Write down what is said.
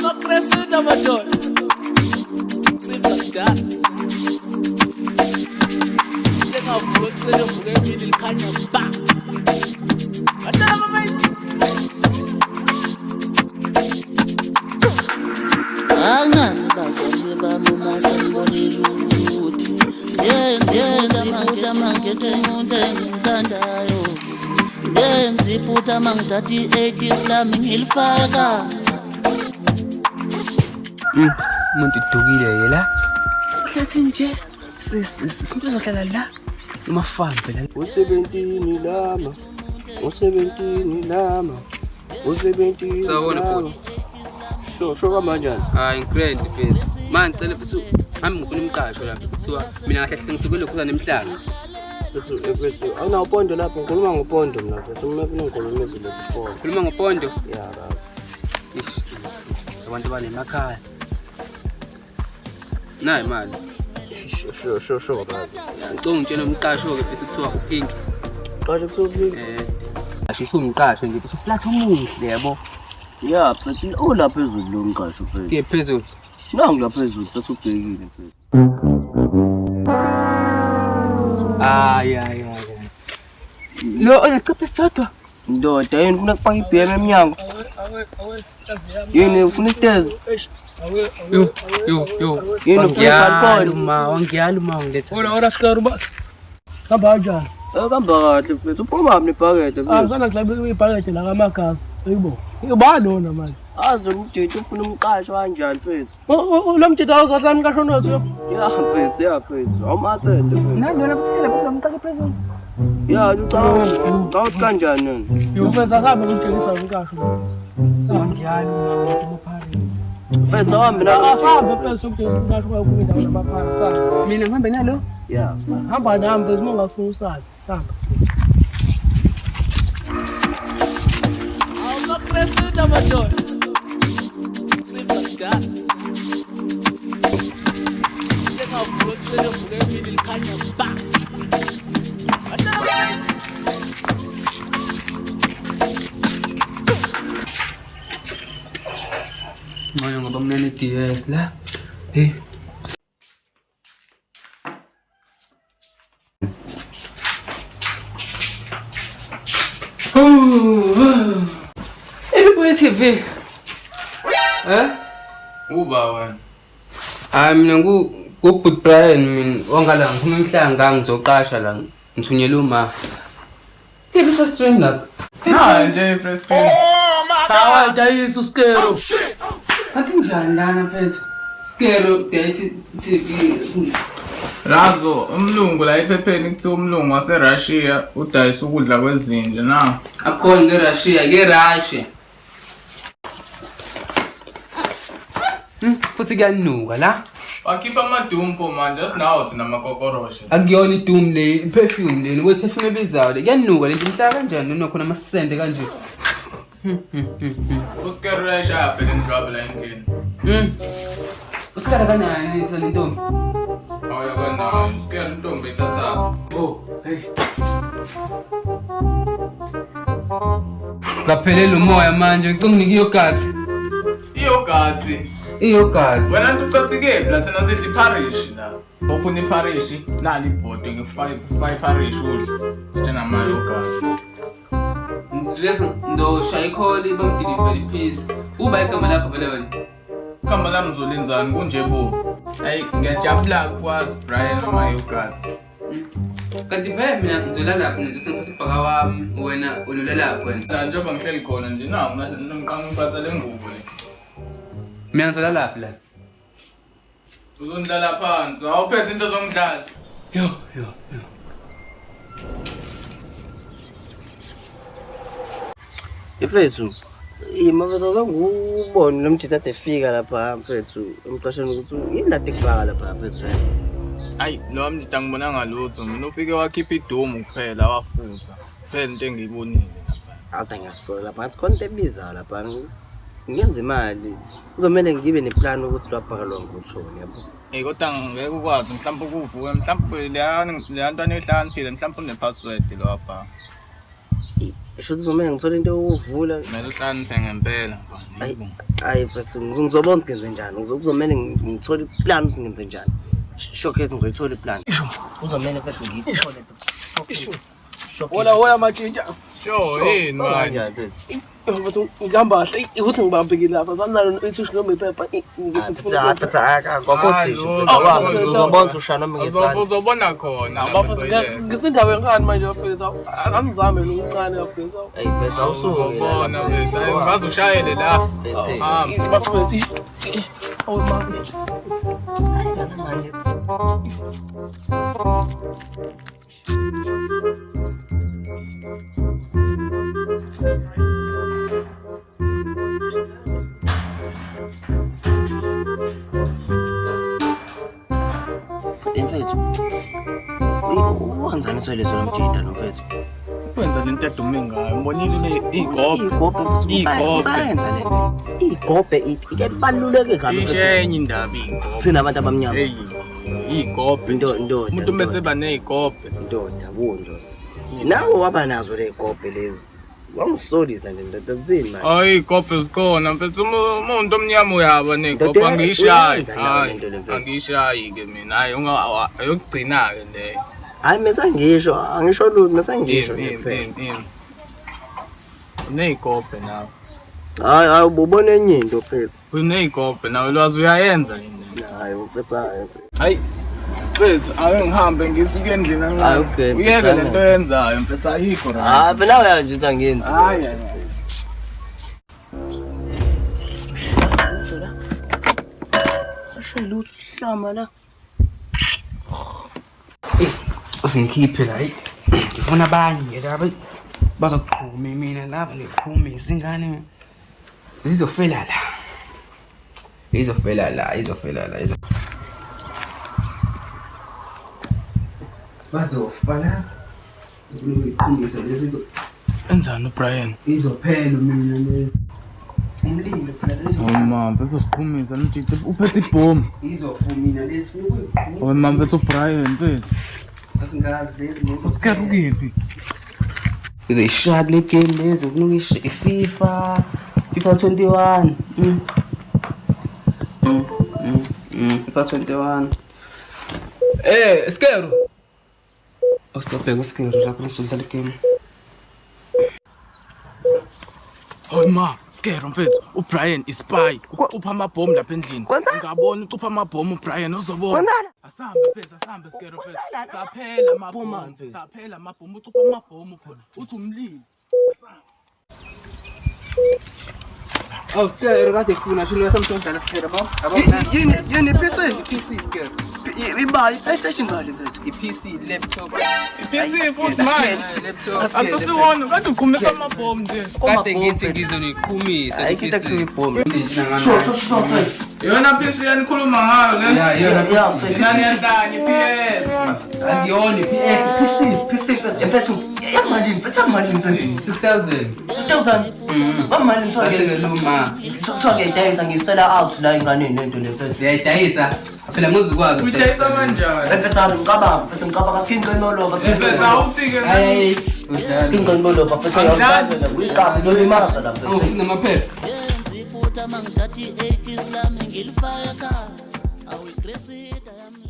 Amakrestu amadoda. Simba kudala. Njengavuka ekuseni evuka emini likhanya ba. Badala bamayithi. Angani bazali bami uma sengibonile ukuthi ngenza iphutha mangethe umuntu engimthandayo, ngenza iphutha mangithatha i-eighties lami ngilifaka. Umuntu udukile ke la. Hlathi nje simuntu uzohlala la. Uma-farm phela. Usebentini lama. Usebentini lama. Usebentini. Sawubona, lama. bhuti. Sho sho kamanjani? Hayi ngigrand mfethu. Manje ngicela mfethu hamba ngifuna umqasho la mfethu, kuthiwa mina kahle hle ngisuke lokhu nemhlanga. Mfethu mfethu awunawo upondo lapho, ngikhuluma ngopondo mina mfethu. Uma ufuna ngikhuluma izulu lokupondo. Khuluma ngopondo. Ya baba. Ish. Abantu abanemakhaya. Nayi imali. Sho sho sho sho baba. Ngicela ungitshele umqasho ke mfethu, kuthiwa uPink. Qasho kuthiwa uphi? Asho usumqasho nje mfethu, flat omuhle yabo. Ya mfethu, ulapha phezulu lo mqasho mfethu. Ke phezulu. Nangu lapha phezulu mfethu, ubhekile mfethu. Hayi hayi hayi. Lo oneciphe sodwa. Ndoda, yini ufuna ukupaka i-BM emnyango? Yini ufuna isitezi? Yo yo yo. Yini ufuna i-balcony? Ma, wangiyala uma ngiletha. Ora ora sikaru ba. Hamba kanjani? Eh kamba kahle mfethu, uphuma nebhakede Ah, mfethu. ngicela ngihlabe ibhakede la kamagazi. Ayibo. Ubani lona manje? Azi umjita ufuna umqasho kanjani mfethu? Lo mjita awuzohlala emqashweni wethu lo. Ya mfethu, ya mfethu, awumathende mfethu. Nalona kuhlala lo mqasho phezulu. Ya ucabanga ukuthi kanjani wena? Mfethu asabe ukutshengisa umqasho. Wangiyala uma ngiletha amaphari. Mfethu awuhambe nalo. Asabe mfethu ukutshengisa umqasho kwakho indawo namaphara sabe. Mina ngihambe nalo. Ya. Hamba nami mfethu uma ungafuni usabe. Samba. Amakrestu amadoda. Simba kudala. Njengavuka ekuseni evuka emini likhanya ba. Badala bamayithi. Ngcono ngoba kunene DS la. Hey. Ibibona TV. Eh? Uba wena. Hayi mina ngu Good Brian, mina wangala ngiphuma emhlanga ngizoqasha la, ngithunyelwe uma. Yiphi first stream lapha? Na nje fresh cream. Hayi dayisa uskero. Kanti njani lana mfethu? Skero dayisi TV. Razo, umlungu la ephepheni kuthiwa umlungu waseRussia udayisa ukudla kwezinja na. Akukhona ngeRussia, ngeRussia. Futhi kuyanuka la. Wakhipha amadumpo manje asinawo thina amakokoroshe. Akuyona idum le, i-perfume le, we perfume ebizayo le. Kuyanuka le nto, imhlaka kanjani noma khona amasende kanje. Uskero uyayishaya phela indlwabu la endlini. Usikhala kanani thina intombi? Awuya kanayo, uskero intombi ethatha. Oh, hey. Ngaphelele umoya manje, ngicela unginike iyogathi. Iyogathi. Iyogathi. Wena nto ucathike la thina sidla iparish la. Ufuna iparish, nali ibhodo ngikufaka iparish udle. Sitshena ama yogathi. Leso ndoshaya ikholi bangidilivele ipizza. Uba igama lakho vele wena. Igama lami Zolenzani kunje bo. Hayi ngiyajabula ukwazi Brian ama yogathi. Kanti vele mina ngizolalaphi nje sengiphethe wami, wena unolalaphi wena? La njengoba ngihleli khona nje nawu ngiqhamuka ngiphatha le ngubo le. Mina ngizolalaphi la? Uzondlala phansi, awuphethe into zomdlalo. Yo yo yo. Mfethu, ima mfethu, azange ubone lo mjita ade efika lapha mfethu emqashweni ukuthi yini lade kufaka lapha mfethu. Hayi, lo mjita ngibonanga lutho. Mina ufike wakhipha idumu kuphela wafutha. Kuphela into engiyibonile lapha. Awuda ngiyasola lapha ngathi khona into ebizayo lapha. Ngenza imali. Kuzomele ngibe neplan ukuthi lwabhaka lo ngikuthole yabo. Hey kodwa ngeke ukwazi mhlawumbe ukuvuka mhlawumbe leya leya ntwana ehlakaniphile mhlawumbe une-password lo wabhaka. Sho ukuthi uzomele ngithole into yokuvula. Kumele uhlakaniphe ngempela mfana. Ayi, ayi mfethu, ngizobona ukuthi ngenze njani. Kuzomele ngithole iplan ukuthi ngenze njani. Showcase ngizoyithola iplan. Kuzomele mfethu ngiyithole mfethu. Showcase. Hola hola matshintsha. Sure, yini manje? Kanjani mfethu? Mfethu ngihamba kahle ukuthi ngibambekile lapha. Sanalo ithishu noma iphepha. Mfethu, mfethu akakho thishu. Hayi, Mfethu, awami, lutho. ngizobona ukuthi ushaya noma ngesandla. Uzobona khona. Bafethu ngisendaweni kani manje bafethu. Angizame lo mncane bafethu. Eyi mfethu awusuke Uzobona mfethu. Hayi, Ungaze ushayele la. Mfethu. Hamba. Bafethu. Awu mama. Hayi lana manje. Mfethu. Wenzani iswelezo lomjida lo mfethu? Wenza lento edume ngayo. Mbonile le igobhe. Igobhe mfethu. Igobhe. Usayenza le nto. Igobhe into ebaluleke kabi Isho mfethu. enye indaba igobhe. Thina abantu abamnyama. Hey, igobhe. Ndoda, Umuntu ndoda. meseba nezigobhe. Ndoda, bo ndoda. Nawe waba nazo le gobhe lezi. Wangisolisa nje ndoda zini manje. Hayi igobhe zikhona mfethu umuntu omnyama uyaba negobhe Ndoda, angishayi. uyenza nawe Hayi, lento le mfethu. angishayi ke mina. Hayi unga ayokugcina ke leyo. Hayi mesangisho, angisho lutho, mesangisho nje Im kuphela. im im. Uneyigobhe nawe. Hayi hayi ubona enye into mfethu. Uneyigobhe nawe lwazi uyayenza yini? Hayi mfethu hayi mfethu. Hayi. Mfethu ake ngihambe ngithi kuye endlini Hayi, kancane. okay, mfethu, Uyeke hayi. lento oyenzayo mfethu ayikho right. Hayi phela uyazi ukuthi angiyenzi. Hayi hayi. Sasho lutho hlama la. Usingikhiphe la hayi. Ngifuna abanye laba bazoqhuma mina laba ngiqhume izingane. Izofela la. Izofela la, izofela la, izo. Bazofa la. Ngifuna ukuyiqhumisa lezi izo Enzani uBrian? izophela mina lezi. Umlilo phela lezi Oh ma, mfethu siqhumisa lomjita uphethe ibhomu. izofa mina lezi funa ukuyiqhumisa. Oh ma, mfethu uBrian mfethu. Asingazi lezi lezi. Usikere ukuphi? Izoyishaya kule game lezi ngifuna ukuyishaya iFIFA FIFA 21. FIFA 21. Skero. Osikobheka uSkero lapho nisodlala igame. Hayi ma, Skero mfethu, uBrian is spy. Ucupha amabhomu lapha endlini. Ungabona ucupha amabhomu uBrian uzobona. Asambe mfethu, asambe Skero mfethu. Saphela amabhomu, saphela amabhomu, ucupha amabhomu mfethu. Uthi umlilo. Asambe. Awu Skero kade kufuna shilo samsodlala Skero bo. Yini yini PC? PC Skero. Ibali PlayStation bali mfethu. I-PC laptop. I-PC futhi manje. Laptop. Asasiwona kade uqhumisa amabhomu nje. Kade ngithi ngizoniqhumisa. Ayikho into ekuthiwa ibhomu. Sho sho sho mfethu. Iyona PC yanikhuluma ngayo le. Ya, iyona Ya PC. mfethu. Inani yantanye PS. Akuyona i-PS. PC PC mfethu. Mfethu yamalini mfethu yamalini mfethu. 6000. 6000. Bamalini mfethu? Ngathi Kuthiwa ngiyayidayisa ngiyisela out la inganeni lento le mfethu. Uyayidayisa. Phela ngizukwazi. Uyidayisa kanjani? Mfethu ami ngicabanga mfethu ngicabanga sikhinqenolova Mfethu awuthi-ke Hayi, udlala. sikhinqenolova mfethu uyawuqabela uyiqaba uzolimaza la mfethu. Awufuna amaphepha. Yenza iphutha mangithatha i-80s lami ngilifaka ekhaya. Awuyigresida yami.